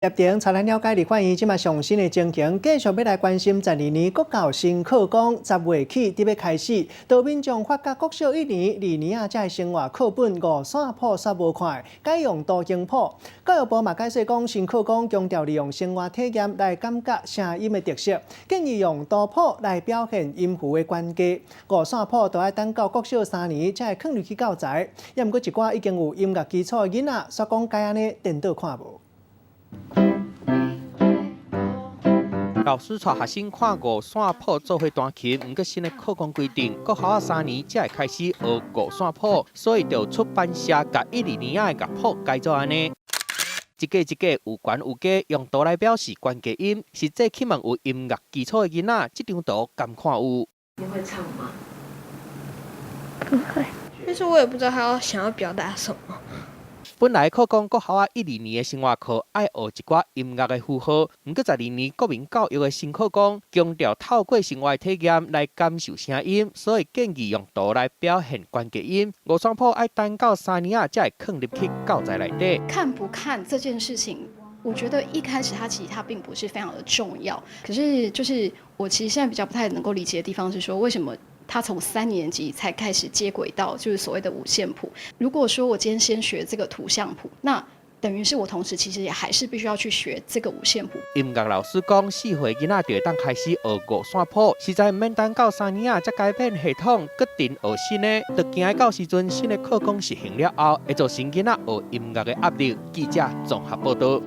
入場帶咱了解立法院這馬上新的情形，繼續欲來關心十二年國教新課綱10月起佇欲開始，都民眾發覺國小一年、二年仔這个生活課本五線譜煞無看，改用圖形譜。教育部嘛解釋講，新課綱強調利用生活體驗來感覺聲音的特色，建議用圖譜來表現音符的關係。五線譜都愛等到國小三年才會囥入去教材。也毋過一寡已經有音樂基礎的囡仔，煞講改按呢顛倒看無。老師帶學生看五線譜做伙彈琴，毋過新的課綱規定，國小仔三年才會開始學五線譜，所以就出版社共一、二年仔的樂譜改做按呢。一格一格有懸有加，用圖來表示關鍵音。實際去問有音樂基礎的囡仔，這張圖敢看有？你會唱嗎？不會。但是我也不知道他要想要表達什麼。本來課綱國小仔一、二年的生活課愛學一寡音樂的符號，毋過十二年國民教育的新課綱強調透過生活體驗來感受聲音，所以建議用圖來表現關鍵音。五線譜愛等到三年仔才會囥入去教材內底。看不看這件事情，我覺得一開始它其實它並不是非常的重要。可是就是我其實現在比較不太能夠理解的地方是說，為什麼他從三年級才開始接軌到就是所謂的五線譜。如果說我今天先學這個圖像譜，那等於是我同時其實也還是必須要去學這個五線譜。音樂老師講，4歲囡仔就會當開始學五線譜，實在毋免等到三年仔才改變系統，閣定學新的。就驚到時陣新的課綱實行了後，會造成囡仔學音樂的壓力。記者綜合報道。